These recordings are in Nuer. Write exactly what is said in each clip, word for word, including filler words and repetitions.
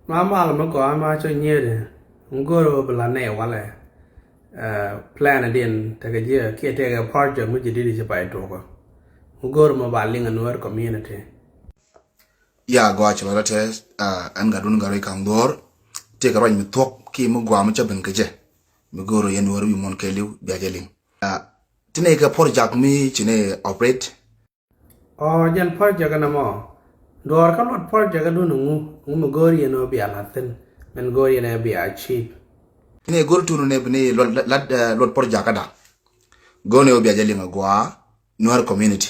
Ma mal mi gɔaa ma cɔ nyiet. Ŋu go̱o̱r ɣöö bi la nɛy walɛ. Plan diɛn tekɛ jiɛ kiɛ tekɛ project mi jadid ci pay tuɔkä. Ŋu go̱o̱r mɔ ba liŋ ɛ Nuer community. Ya gɔaa ci lɔcdä tɛ. Ɛn gatdun gat rɛy ka̱ŋ dhuɔ̱ɔ̱r. Tekɛ ruac mi thuɔ̱k ki mi gɔaa mi cä ben kɛ jɛ. Mi go̱o̱r yɛn Nuer wi̱i̱ muɔ̱n kɛɛliw bia jɛ liŋ. Ti nɛy kɛ project mi ci nɛy operate. Ɔ jɛn project ɛn ɛmɔ. Duɔ̱ɔ̱r kä luɔt project ɛdun ŋu, ŋu mi go̱o̱r yɛn ɣöö bia la̱th thi̱n, min go̱o̱r yɛn ɣöö bia achieve. Ni go̱o̱r tunu ni bi ni luɔt, luɔt, luɔt project käda. Go̱o̱r ni ɣöö bia jɛ liŋ a gɔaa Nuer community.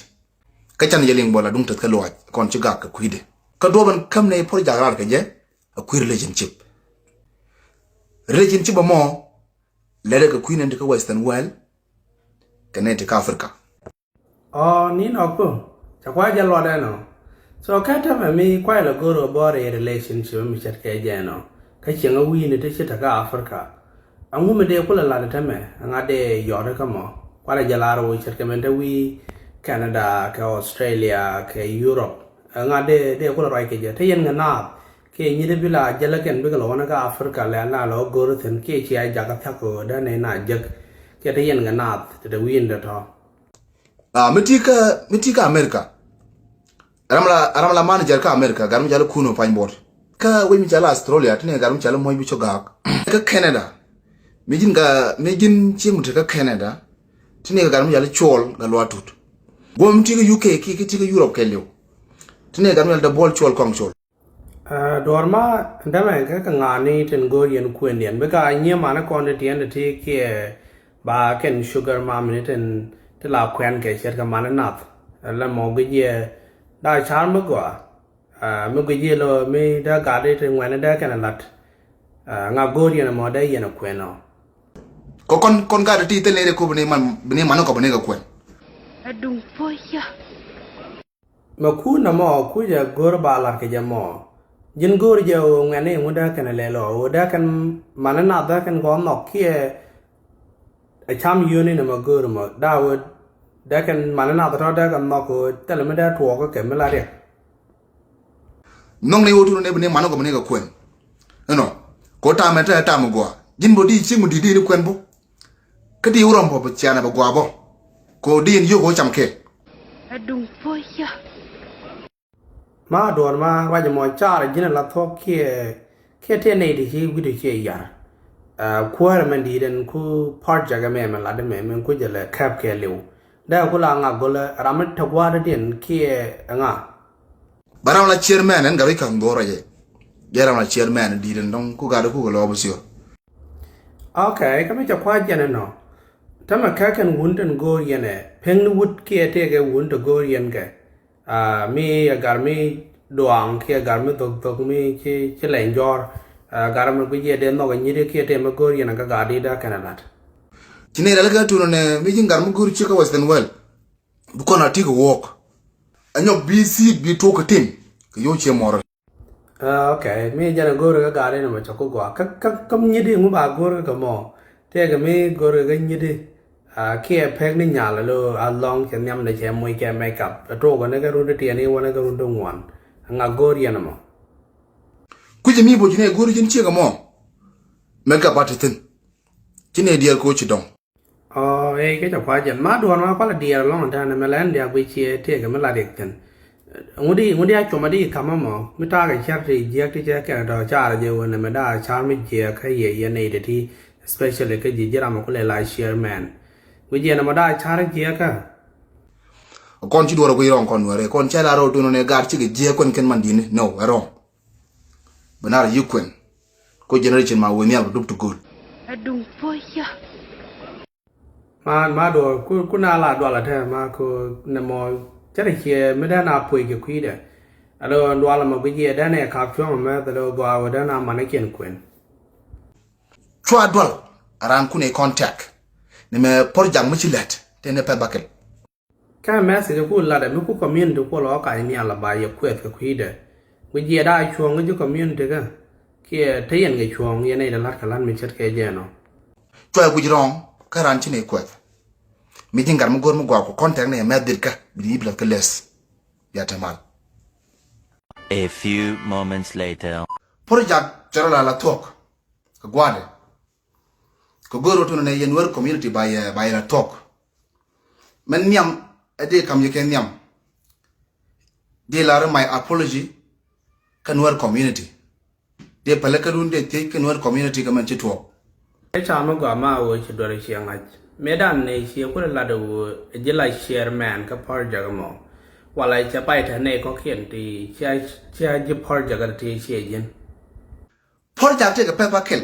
Kä can jɛ liŋ bɔ la duŋ teth kä luaac kɔn ci gak kɛ kui̱dɛ. Kä duɔ̱ɔ̱p ɛn käm ni project raar kɛ jɛ a kui̱ relationship. Relationship ɛmɔ lɛrɛ kɛ kui̱ ni ti kä Western world kɛ ni ti kä Africa. Ɔ ni nɔ ku ca kua jɛ luɔt ɛnɔ. So kɛ tɛmɛ mi kuay la go̱r ɔ bɔr i relationship mi cɛt kɛ jɛ nɔ. Kä cieŋ a wi̱i̱ ni ti ci te kä Africa. Aŋu mi dee kulɛ lat tɛmɛ aŋa dee yɔt kä mɔ. Kualɛ jɛ lar wä cɛt kɛ mɛn te wi̱i̱ Canada kɛ Australia kɛ Europe. Aŋa dee dee kulɛ ruac kɛ jɛ te yɛn ŋɛ naath. Kiɛ nyit bi la jälä kɛn bikɛ lɔ wänä kä Africa lɛ na lɔ go̱r thi̱n kiɛ cia jakä thiak kɛ ɣöö dee nɛy na jek. Kiɛ te yɛn ŋɛ naath te te wi̱i̱ ni te tɔ. Ah, mi ti kä, mi ti kä America. Ram la, ram la manager kä America, gar mi cɔal Kuno Panybuɔt. Kä wec mi cɔal Australia, ti ni gar mi cɔal Muɔc bi cɔ gak. Kä Canada. Mi ji̱n ga, mi ji̱n cieŋ mi te kä Canada. Ti ni gar mi cɔal Cuɔl ga Luatut. Guɔ mi ti kä U K ki, ki ti kä Europe kɛɛliw. Ti ni gar mi cɔal Däbuɔl Cuɔl Kɔŋ Cuɔl. Ɛ, duɔ̱ɔ̱r ma dämɛ kä kɛ ŋa̱a̱ni tin go̱o̱r yɛn kuëndiɛn. Bikɛ a nyiee mani kɔn ti tiɛn ti ti kiɛ ba kɛn sugar mami ni tin ti la kuɛn kɛ ce̱tkɛ mani nath. Ɛ, lɛ mɔ guic yɛ daa car mi gɔaa. Ɛ, mi guic yɛ lɔ mi dee gat ti ŋuɛni dee kɛn lat. Ɛ, ŋa go̱o̱r yɛn mɔ dee yɛn kuɛn ɔ. Kɔ kɔn, kɔn gat ti thil ni ri ku bi ni man, bi ni mani kɔ bi ni kɛ kuɛn. Aduŋ puɔ̱cä. Mɛ kuut nɔmɔ kucɛ go̱o̱r ba lat kɛ jɛ mɔ. Ji̱n go̱o̱r jɛ ɣöö ŋuɛ̈tni ŋu dee kɛn lɛl ɔ ɣöö dee kɛn mani nath dee kɛn kɔ nhɔk kiɛ. Ɛ cam yio̱ni nɔmɔ go̱o̱r mɔ daa ɣöö dee kɛn mani nath tɔ dee kɛn nhɔk ɣöö thilɛ mi dee tuɔɔk kɛ mi la riɛk. Nhɔkni ɣöö tun ni bi ni mani kɔ bi ni kɛ kuɛn. Ɛnɔ kɛ ɣöö tamɛ te tam gɔaa ji̱n bä di cieŋ mi di̱t di ni kuɛn bä. Kä di wurɔm bä bi cianɛ bi gɔaa bä. Kɛ ɣöö di yɛn yio̱k ɣöö cam kɛɛl. Aduŋ puɔ̱cä. Ma duɔ̱ɔ̱r ma ruac mɔ car ji̱n la thuɔ̱k kiɛ kiɛ tëë nɛy ti ci wi̱cdu ciɛ yar. Ɛ, kuäärɛ mɛn di̱i̱t ɛn ku project ɛmɛ mɛn lat ɛmɛ mɛn ku jɛ lɛ kɛp kɛɛliw. Dee ku la ŋa go̱lɛ ram mi te gua̱a̱r dee diɛn kiɛ ɛ ŋa. Ba ram la chairman ɛn gat wi̱c ka̱n dhuɔ̱ɔ̱r rɔyɛ. Jɛ ram la chairman di̱i̱t ɛn dɔ̱ŋ ku gat ku kɛ lɔɔp siör. Ok, kä mi cɛ kua̱c jɛn ɛnɔ. Tämɛ kɛ kɛn wun tin go̱o̱r yɛn ɛ pek ni wut kiɛ tëëkɛ wun te go̱o̱r yɛn kɛ. Aa, mi ɛ gar mi duaŋ kiɛ gar mi dhok dhok mi ci, ci lɛny jɔɔr. Aa, gar mi guic yɛ dee nhɔk ɛ nyit kiɛ tëë mi go̱o̱r yɛn ɛ kä gar di dee kɛn ɛ lat. Ci nɛy rɛl kɛ tun nɛ mi ji̱n gar mi go̱o̱r ci kä Western world. Bi kɔn a ti kɛ wuɔk. Ɛ nyɔk bi thiik bi tuɔk kɛ tim kɛ yo̱o̱ ciɛ mɔr. Ah, ok. Mi jɛn a go̱o̱r kɛ gaat in mɛ cɔk kɛ gɔaa. Kä, kä, kä nyit in ŋu ba go̱o̱r kɛ mɔ. Tëëkɛ mi go̱o̱r kɛ nyit in. Ah, kiɛ pek ni nyal lo a lɔŋ cɛ nhiam ni cɛ moc kɛ makeup. A tuɔk kɛ ni kɛ run ti tiɛni wä ni kɛ run ti ŋuan. Ŋa go̱o̱r yɛn mɔ. Kui̱c mi bocni a go̱o̱r ji̱n ciek mɔ. Makeup a ti thin. Ci ni diɛɛr ko ci dɔŋ. Ɔ, ëë, kecä kua̱c jɛn. Ma duɔ̱ɔ̱r ma kualɛ diɛɛr ɛlɔ̱ŋ ɛn tɛ̈n ɛmɛ lɛn diak guic ciɛ tëëkɛ mi lat riɛk thi̱n. Ŋut i̱, ŋut i̱ a cuɔmä di i̱ ka̱m ɛmɔ. Mi ta̱a̱ kɛ cär ti jiäk ti cɛ kɛn tɔ̱ ca̱r jɛ ɣöö nɛmɛ da̱a̱ ca̱r mi jiääk kä yɛ yɛn nɛy ti ti, especially kä ji̱ ji̱ ram ɛ kulɛ la chairman. Guic yɛn ɛmɔ da̱a̱ ca̱r jiääk kä. Kɔn ci duɔ̱ɔ̱r ɛ guic rɔŋ kɔn nuɛɛrɛ. Kɔn cɛ la rɔɔd duɔ̱ɔ̱r nɛ gaat cikɛ jiääk kuɛn kɛn man di̱i̱ni. No, ɛ rɔŋ. Bi nar yi kuɛn. Ko generation ma wee nhial bi dup ti go̱o̱l. Aduŋ puɔ̱cä. Ma, ma duɔl, ku, ku na la dual a te, ma ku ne mɔ, cɛ rɛ ciɛ, mi dee na puɔc kɛ kui̱dɛ. Alo dual ma guic yɛ dee ne kap cuɔ̱ŋ mɛ, alo gɔaa wee dee na man kiɛn kuɛn. Cua dual, a raan kun ɛ contact. Ni mɛ por jaŋ mi ci lɛt, te ne pɛth bakɛl. Kä message ku latdɛ mi ku community ku lɔ kac nhial a ba yɛ kuɛth kɛ kui̱dɛ. Guic yɛ daa cuɔ̱ŋ ji̱ community kä. Kiɛ te yɛn kɛ cuɔ̱ŋ yɛn nɛy dɛ la̱t kɛ la̱t mi ce̱tkɛ jɛ nɔ. Cuɛ guic rɔ̱ɔ̱ŋ kä raan ci nɛy kuɛth. Mi ji̱ ŋa̱r mi go̱r mi gua̱a̱k ku contact ni ɛ mɛth dhit kä bi di i̱ bi la̱th kä lɛth. Bia te mal. A few moments later. Project cɛ rɔ la la thuɔ̱k kɛ gua̱dɛ. Kɛ go̱r rɔ tunɛ nɛ yɛ Nuer community ba yɛ, ba yɛ la thuɔ̱k. Mɛn nhiam ɛ dee kam yɛ kɛ nhiam. Dee lar my apology kä Nuer community. Dee pälɛ kä dun dee thiec kä Nuer community kä mɛn ci tuɔɔk. Ɛ ca mi gɔaa ma ɣöö ci duer ciɛ ŋa̱c. Mëëdan ni ciɛ kulɛ lat ɣöö ɛ ji̱ la chairman kä project mɔ. Wala cɛ pay te nɛy kɔ̱kiɛn ti cia, cia ji̱ project ti ciɛ ji̱n. Project ti kɛ pɛth ba kɛl.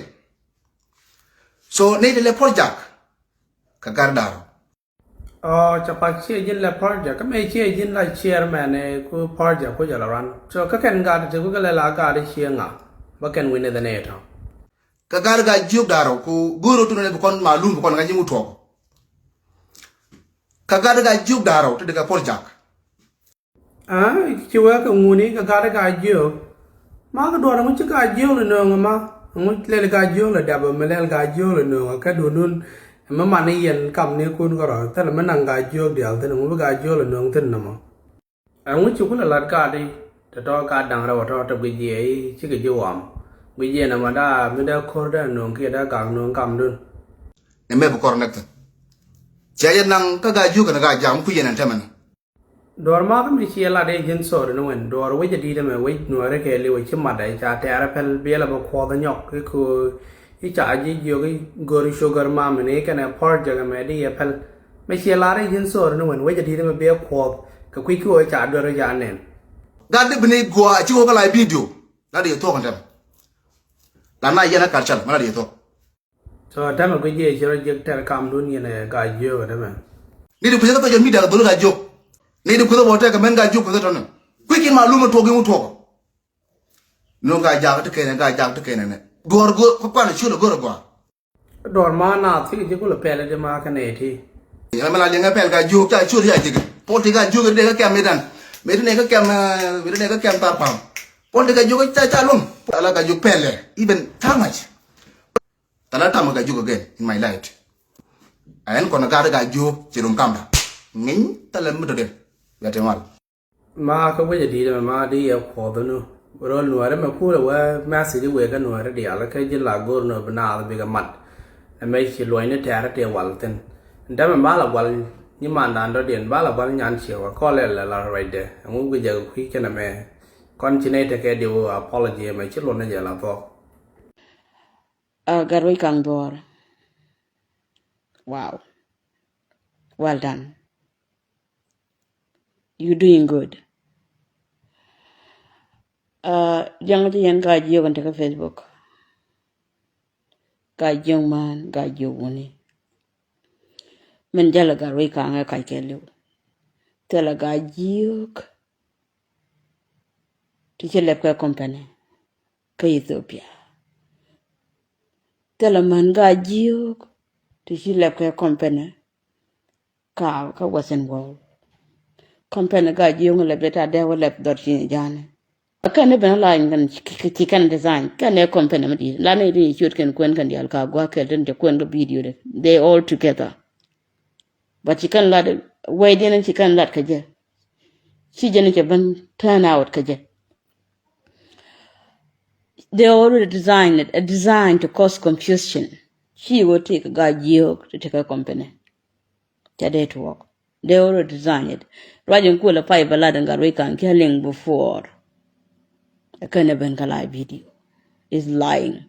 So nɛy ti lɛ project kɛ gar da̱r. Ɔ, ca path ciɛ ji̱n lɛ project, kä mëë ciɛ ji̱n la chairman ɛ ku project ku jɛ la run. So kä kɛn gat ti ku kɛ lɛ la gat ciɛ ŋa, bä kɛn wi̱n ni dhɛ nɛ tɔ. Kä gat gat jiök da̱r ku go̱o̱r rɔ tunɛ bi kɔn malum bi kɔn ŋa̱c ji̱ ŋut tuɔk. Kä gat gat jiök da̱r ti di kɛ project. Aa, ci wee kɛ ŋuni kɛ gat gat jiök. Ma kɛ duɔr ŋu ci gat jiök lɛ nööŋ ma. Ŋu lɛl gat jiök lɛ dap mi lɛl gat jiök lɛ nööŋ kɛ dundun. Mi man ni yɛn kam ni kun kärɔ thilɛ mi naŋ gat jiök diaal thin ŋu bi gat jiök lɛ nööŋ thin nɔmɔ. Ɛŋu ci kulɛ lat gat i̱ te tɔ gat da̱ŋ rɛw tɔ te guic jiɛ i̱ cikɛ ji̱ wam. Guic jiɛ nɔmɔ daa mi dee ko̱r dee nööŋ kiɛ dee gak nööŋ kamdun. Ni mɛ bi kɔr nɛk thin. Cɛ yɛ naŋ kä gat jiök kɛn gat jam kui̱ yɛn ɛn tɛmɛn. Duɔr makä mi ciɛ lat i̱ ji̱n sɔɔri ni wɛn duɔr wec a di̱t ɛmɛ wec nuɔɔri kɛ liw ci mat a ca tɛɛrɛ pɛl biɛlɛ bä kuɔth nyɔk i̱ ko̱ i̱ ca ji̱ jiök i̱ go̱ri sugar mami ni kɛnɛ pɔr jɛk ɛmɛ di yɛ pɛl. Mi ciɛ lat i̱ ji̱n sɔɔri ni wɛn wec a di̱t ɛmɛ biɛ kuɔth kɛ kui̱ ki wä ca duer i̱ ca nɛn. Gat di bi ni guɔ a ci wä kä la video. La di yɛ thuɔk ɛn tɛm. La na yɛn a kar cal ma la di yɛ thuɔk. So tɛmɛ guic jiɛ ci rɔ jiɛk tɛr kamdun yɛn ɛ gaa jiök ɛ tɛmɛ. Ni di kui̱cä kä social media kɛ dholi gaa jiök. Ni di kui̱cä bɔ tɛk kɛ mɛn gaa jiök kui̱cä tɔnɛ. Kui̱c in ma lumɛ tuɔk in wä tuɔk. Nöŋ gaa jak ti kɛnɛ gaa jak ti kɛnɛ nɛ. Duɔr go̱r kä kuan ciöl ɛ go̱r ɛ gɔaa. Duɔr ma na thik ji̱ kulɛ pɛl ɛ di ma kɛ nɛ ti. Yɛn mɛ la liɛŋɛ pɛl gaa jiök ca ciöl ya ji̱k. Pɔl ti gaa jiök ɛ di kɛ kɛm idan. Mɛ ti nɛ kɛ kɛm ɛ mɛ ti nɛ kɛ kɛm thar pam. Pɔl ti gaa jiök ca ca luŋ. Ala gaa jiök pɛl ɛ. Even thaŋac. Thilɛ tam kɛ juk again in my life. Ɛn kɔn gat gat jiök ci rum kamda. Ŋiny thilɛ mi tɔden. Yɛ ti mal. Ma kä wec a di̱i̱t ɛmɛ ma di yɛ kuɔth nu. Rol nuɛɛri mɛ kulɛ wee message wee kä nuɛɛri diaal kä ji̱ la go̱r nu bi naath bikɛ mat. Ɛmɛ ci luɔ̱ny ni tɛɛr ti wal thin. Dämɛ ba la gual nyi mandan dɔ̱diɛn ba la gual nyan ciɛ wä kɔl ɛ lɛ la ruacdɛ. Ɛŋu guic jɛ kui̱ kɛn ɛmɛ. Kɔn ci nɛy tekɛ diw apology ɛmɛ ci luɔ̱n ni jɛ la thuɔk. Uh, Gatwec Kaŋ Dhuɔr. Wow. Well done. You doing good. Uh, diaŋ ci yɛn ka jiök in te kä Facebook. Ka jiök man, ka jiök wuni. Min jälɛ Gatwec Kaŋ ɛ kac kɛ liw. Thilɛ ka jiök. Ti ci lɛp kɛ company kä Ethiopia. Thilɛ män gaa jiök ti ci lɛp kɛ company kä, kä Western world. Company gaa jiök lɛp dee ta dee wä lɛp dhɔr ci ni ja̱a̱ni. Kɛn ni ben a lany kɛn ci kɛn design kɛn ni company mi di̱i̱t la ni di ciöt kɛn kuɛn kɛn diaal ka gua̱a̱k kɛl tin cɛ kuɛn kä video de. They all together. But ci kɛn lat wɛy diɛn ci kɛn lat kä jɛ. Ci jɛ ni cɛ ben turn out kä jɛ. They already designed it, a design to cause confusion. Ci wä ti kɛ gaa jiök ti ti kɛ company. Ca dee tuɔɔk. They already designed it. Ruac in kuɔl a pay bä lat in Gatwec Kaŋ kiɛ liŋ before. Ɛ kɛn ɛ ben kä la video. Is lying.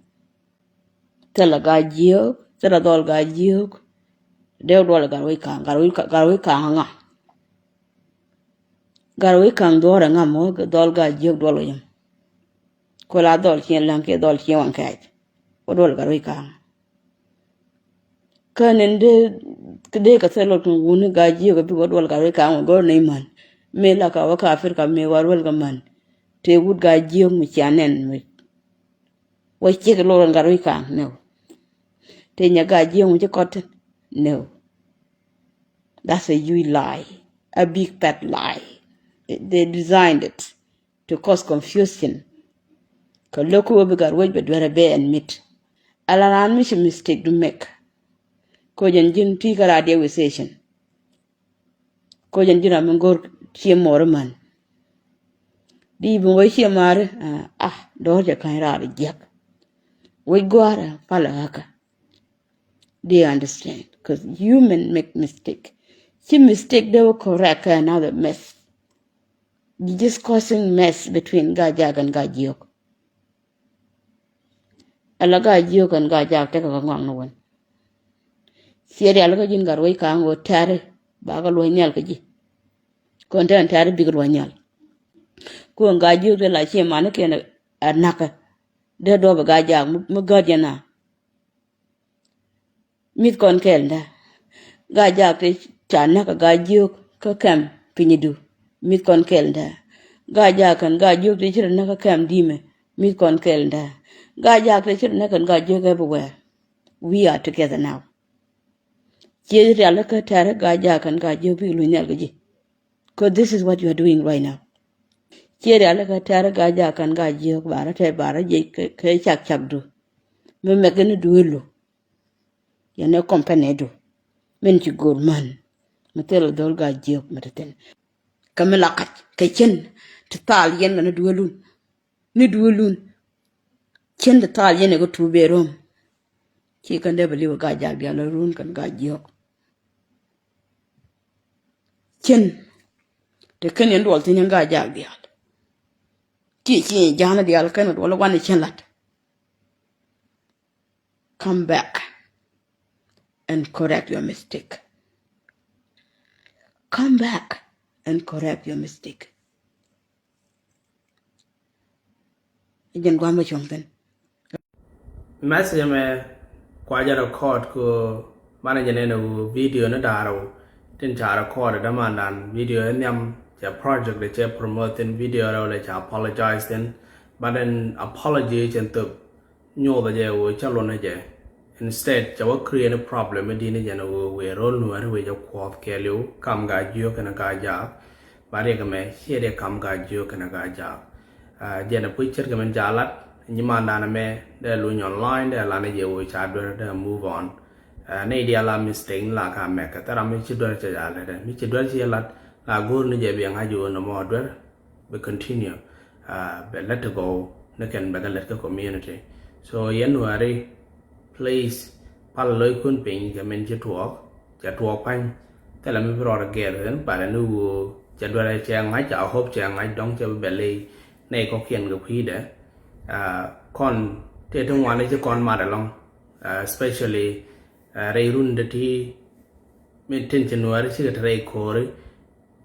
Thilɛ gaa jiök, thilɛ dhɔl gaa jiök. Dee duɔl Gatwec Kaŋ, Gatwec Kaŋ, Gatwec Kaŋ ŋa. Gatwec Kaŋ Dhuɔr ɛ ŋa mɔ kɛ dhɔl gaa jiök duɔl kɛ yɛm. Kula dhɔl ciɛ laŋ kiɛ dhɔl ciɛ waŋ kɛɛc. Wä duɔl Gatwec Kaŋ. Kä nin dee, dee kɛ thil lɔt kɛ wuni gaa jiök ɛ bi wä duɔl Gatwec Kaŋ wä gɔr ni män. Mëë la ka wä ka Africa mëë wä ruɛl kɛ män. Tëë wut gaa jiök mi cia nɛn mi. Wä ciek lɔt in Gatwec Kaŋ. No. Tëë nyɛ gaa jiök mi ci kɔt. No. That's a huge lie. A big fat lie. They designed it to cause confusion. Kɛ lo̱k kä wä bi Gatwec bɛ duerɛ bɛ admit. Ala raan mi ci mistake du make. Ko jɛn ji̱n ti kä radio station. Ko jɛn ji̱n ram mi go̱r cie mɔɔri man. Di bi wä cie mari, ah, dɔ̱r cɛ ka̱ny raar jiäk. Wec gua̱a̱rä palä ɣäkä. Do you understand? 'Cause human make mistake. Ci mistake dee wä correct kɛ another mess. You just causing mess between Gaa-jaak and Gaa-jiök. Ala Gaa-jiök and Gaa-jaak tekɛ kɛ ŋɔakni wän. Ciɛ rial kä ji̱n Gatwec Ka̱a̱ŋ ɣöö tɛ̈ri ba kɛ luɔ̱c nhial kä ji̱. Kɔn te ɛn tɛ̈ri bikɛ luɔ̱c nhial. Kuɔn Gaa-jiök te la cie manikiɛn ɛ nakä. Dee duɔ̱p ɛ Gaa-jaak mi gät yɛn a. Mi̱th kɔn kɛɛl nda. Gaa-jaak te ca näk ɛ Gaa-jiök kä kɛm pinydu. Mi̱th kɔn kɛɛl nda. Gaa-jaak kɛn Gaa-jiök te ci rɔ näk kä kɛm di̱mɛ. Mi̱th kɔn kɛɛl nda. Gaa-jaak te ci rɔ näk kɛn Gaa-jiök everywhere. We are together now. Ciɛ rial kä tɛ̈ri Gaa-jaak kɛn Gaa-jiök bikɛ luny nhial kä ji̱. 'Cause this is what you are doing right now. Ciɛ rial kä tɛ̈ri Gaa-jaak kɛn Gaa-jiök barä tɛ̈ barä jiɛc kɛ cak cakdu. Mi mɛk ni duëëlu. Yɛn ɛ company du min ci go̱o̱r män mi thil dhol Gaa-jiök mi te thi̱n. Kä mi la kac kɛ cin ti thal yɛn kɛ ni duëëlun. Ni duëëlun. Cin ti thal yɛn ɛ kɛ tuup ëë ro̱o̱m. Ci kɛn dee bɛ li̱w ɛ Gaa-jaak diaal run kɛn Gaa-jiök. Cin ti kɛn yɛn duɔl thi̱n yɛn Gaa-jaak diaal. Ci ci ja̱a̱n diaal kɛn kɛ duɔl ɛ wan ɛ cin la̱t. Come back and correct your mistake. Come back and correct your mistake. Jɛn gua̱a̱th mi cuɔ̱ŋ thi̱n. Message mɛ kua jɛ record ku banɛ jɛ nɛn wu video ni da̱a̱r wu tin ca record dämandan video in nhiam cɛ project de cɛ promote thin video rɛw lɛ ca apologize thin. But an apology cɛn thop nyothɛ jɛ wu cä lunɛ jɛ. Instead cɛ wä create ni problem mi di̱n jɛ ni wu wëë ro̱l nuɛɛri wëë jɛ kuɔth kɛɛliw kam Gaa-jiök kɛnɛ Gaa-jaak. Ba riɛk ɛmɛ ciɛ dee kam Gaa-jiök kɛnɛ Gaa-jaak. Jɛn ɛ puc ce̱tkɛ min ca lat nyimandan ɛmɛ dee luny online dee lanɛ jɛ wu ca duer dee move on. Nɛy diaal la mistake ni la ka mɛk kɛ thil ram mi ci duer cɛ ca lɛt ɛ mi ci duer ci lat la go̱o̱r ni jɛ biɛ ŋa̱c wu nɔmɔ duer. Bi continue bɛ lät ti gɔw ni kɛn bɛ kɛ lät kä community. So yɛn nuääri, please pal lo̱ckun piny kɛ min ci tuɔɔk cɛ tuɔɔk pa̱ny. Thilɛ mi bi rɔɔd gɛr thin balɛ ni wu cɛ duɛlɛ cɛ ŋa̱c, I hope cɛ ŋa̱c dɔ̱ŋ cɛ bi bɛ ley nɛy kɔ̱kiɛn kɛ kui̱dɛ. Kɔn tëë ti ŋuan ci kɔn mat ɛlɔ̱ŋ, especially rɛy run dee ti mi tin ci nuääri cikɛ te rɛy ko̱ri.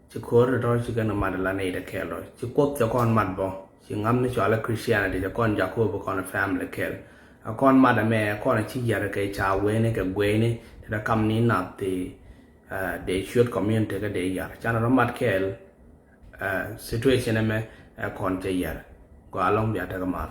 Ci ko̱r tɔ̱tɔ̱ ci kɛn mat la nɛy te kɛɛl rɔ ci kuoth cɛ kɔn mat bɔ ci ŋa̱m ni cɔalɛ Christianity cɛ kɔn jakob kɔn family kɛɛl. A kɔn mat ɛmɛ kɔn ci yɛr kɛ ca weni kɛ gueni te dee kam ni nath ti dee ciöt community kɛ dee yɛr can rɔ mat kɛɛl. Situation ɛmɛ ɛ kɔn cɛ yɛr gɔaa lɔŋ bia tekɛ mal.